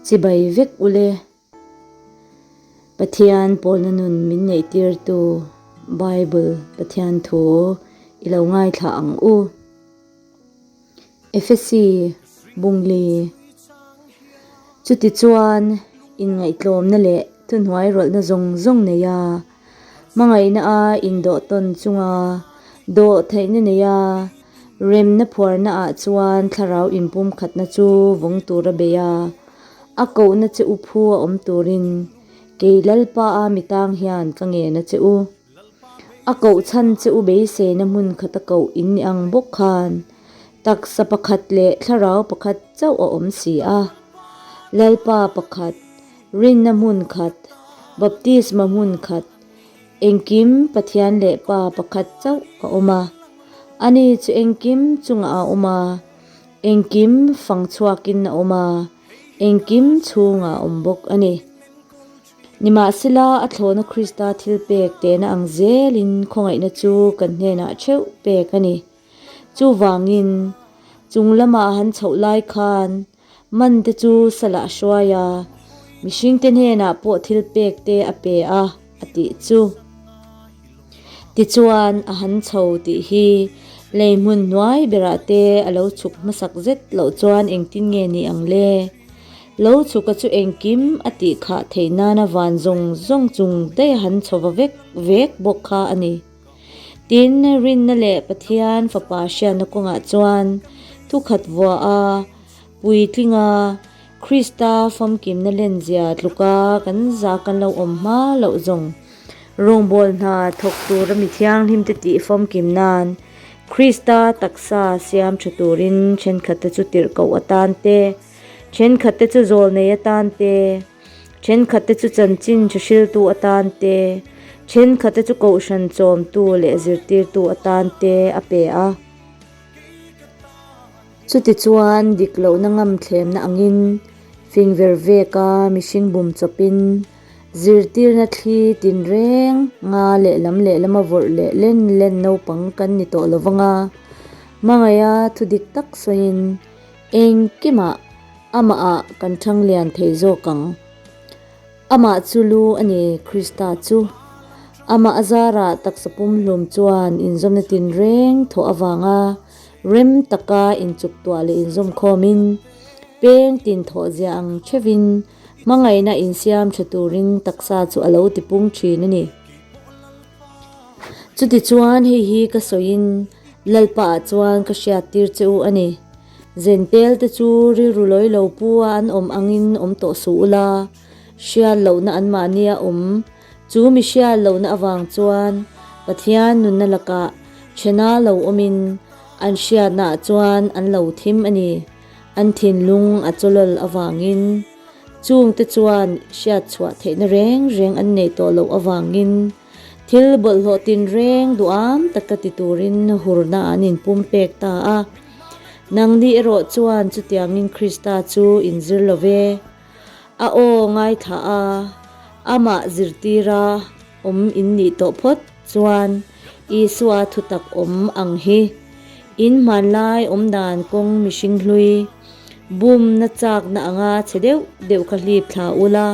Chibai vek ule. Pathian pawlna nun min neihtirtu Bible Pathian thu i lo ngaithla ang u. Efesi Bungli Chutichuan, inngaihtlawmna leh thuhnuai rawlhna zawng zawng nei a, hmangaihna a indawh tawn chunga dawh theihna nei a, remna phuarna ah chuan thlarau inpumkhatna chu vawng tura bei a, a kohna che u phu a awm turin kei Lalpa a mitang hian ka ngen a che u. A koh chhan che u beiseina hmun khata koh in ni ang bawk khan taksa pakhat leh thlarau pakhat chauh a awm si a. Lalpa pakhat, rinna hmun khat, baptisma hmun khat, engkim Pathian leh Pa pakhat chauh a awm a. Ani chu engkim chungah a awm a, engkim fang chhuakin a awm a, engkim chhungah a awm bawk a ni. Nimahsela, a thlawhna Krista thilpek tehna ang zelin khawngaihna chu kan hnenah theuh pek a ni. Chuvangin, chung lama han chhoh lai khan mante chu salah a hruai a, mihringte hnenah pawh thilpek te a pe a, a tih chu. Tichuan, a han chho tih hi lei hmun hnuai berah te a lo chhuk hmasak zet loh chuan engtin nge ni ang le? Lo chhuka chu engkim a tih khah theih nana van zawng zawng chung daih a han chho va vek vek bawk kha a ni. Tin, rinna leh Pathian Fapa hriatna kawngah chuan thukhat vuah a, puitling a, Krista famkimna lenzia tluka kan za kan lo awm hma loh zawng rawngbâwl hna thawk tura mi thianghlimte tih famkim nan Krista taksa siam ṭha turin ṭhenkhatte chu tirhkoh atan te, Thenkhatte chu zawlnei atan te, thenkhatte chu chanchin tha hriltu atan te, thenkhatte chu kohhran chawmtu leh zirtirtu atan te a pe a. Chutichuan dik lohna ngam thlemna angin fing ver veka mihring bum chawpin zirtirna thli tinreng nga lehlam lehlama vawrh leh len len naupang kan ni tawh lo vang a, hmangaiha thu dik tak sawiin Engkimah amahah kan thang lian thei zawk ang. Amah chu lu a ni, Krista chu. Amah a zarah taksa pumhlum chuan inzawmna tinreng thawh avanga rem taka inchuk tuah leh inzawm khawmin, peng tin thawh zia ang theuhin hmangaihna insiam tha turin taksa chu a lo tipung thin a ni. Chutichuan hei hi ka sawiin Lalpaah chuan ka hriattir che u a ni. Zentel te chu rilru lawi lo pu a an awm angin awm tawh suh ula, hriat lohna anmahni a awm. Chu mi hriat lohna avang chuan Pathian nunna lakah thena lo awmin an hriatnaah chuan an lo thim a ni. An thinlung a chawlawl avangin chungte chuan hriat chhuah theihna reng reng an neih tawh loh avangin Thil bawlhhlawh tinreng duham taka ti turin hurna an inpum pek ta a. Nangni erawh chuan chutiangin Krista chu inzir lo ve. A aw ngaithla a, amah zirtira awm in nih tawh phawt chuan Isua thutak awm ang hi in hmanlai awmdan kawng mihring hlui bumna chakna anga chhe deuh deuh kha hlip thla ula.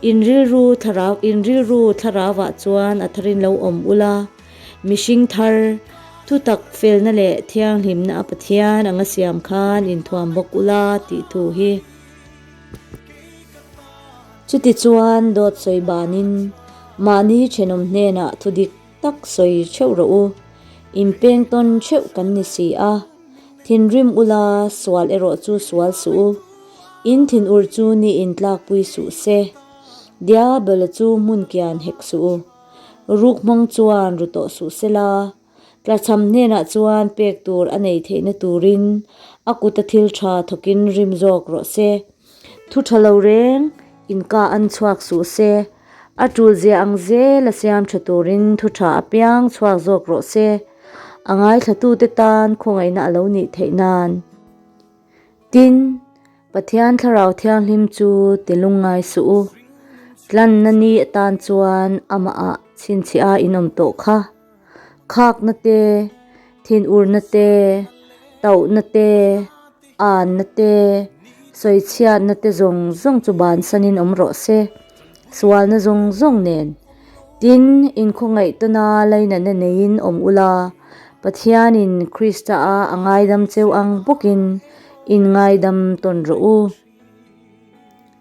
In rilru thlarau, in rilru thlarauah chuan a tharin lo awm ula, mihring thar, thutak felna leh thianghlimna a Pathian anga siam khan inthuam bawk ula tih thu hi. Chutichuan dawt sawi banin mahni thenawm hnenah thu dik tak sawi theuh rawh u, inpeng tawn theuh kan ni si a, thinrim ula sual erawh chu sual suh u, in thinur chu ni intlakpui suh se, Diabolo chu hmun kian hek suh u, ruk hmang chuan ru tawh suh se la, tlachham hnenah chuan pek tur a nei theihna turin a kuta thil tha thawkin rim zawk rawh se, thu tha lo reng inka an chhuak suh se. A tul zia ang zel a siam tha turin thu tha apiang chhuak zawk rawh se. A ngaithlatute tan khawngaihna a lo nih theih nan. Tin, Pathian Thlarau Thianghlim chu ti lungngai suh u. Tlanna ni atan chuan amahah chhinchhiah a inawm tawh kha. Khakna te, thinurna te, tauhna te, anna te, Sawichhiatna te zawng zawng chu bansanin awm rawh se, sualna zawng zawng nen. Tin, inkhawngaihtawna lainatna neiin awm ula, Pathianin Krista-a a ngaidam cheu ang bawkin in ngaidam tawn rawh u.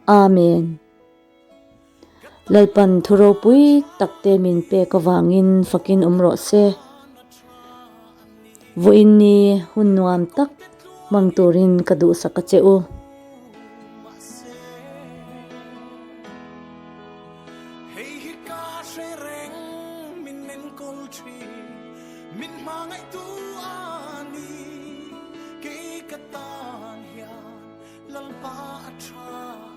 Amen. Lalpan thu ropui takte min pek avangin fakin awm rawh se. Vawiin ni hun nuam tak hmang turin ka duhsak a che u. Lalpa a tha.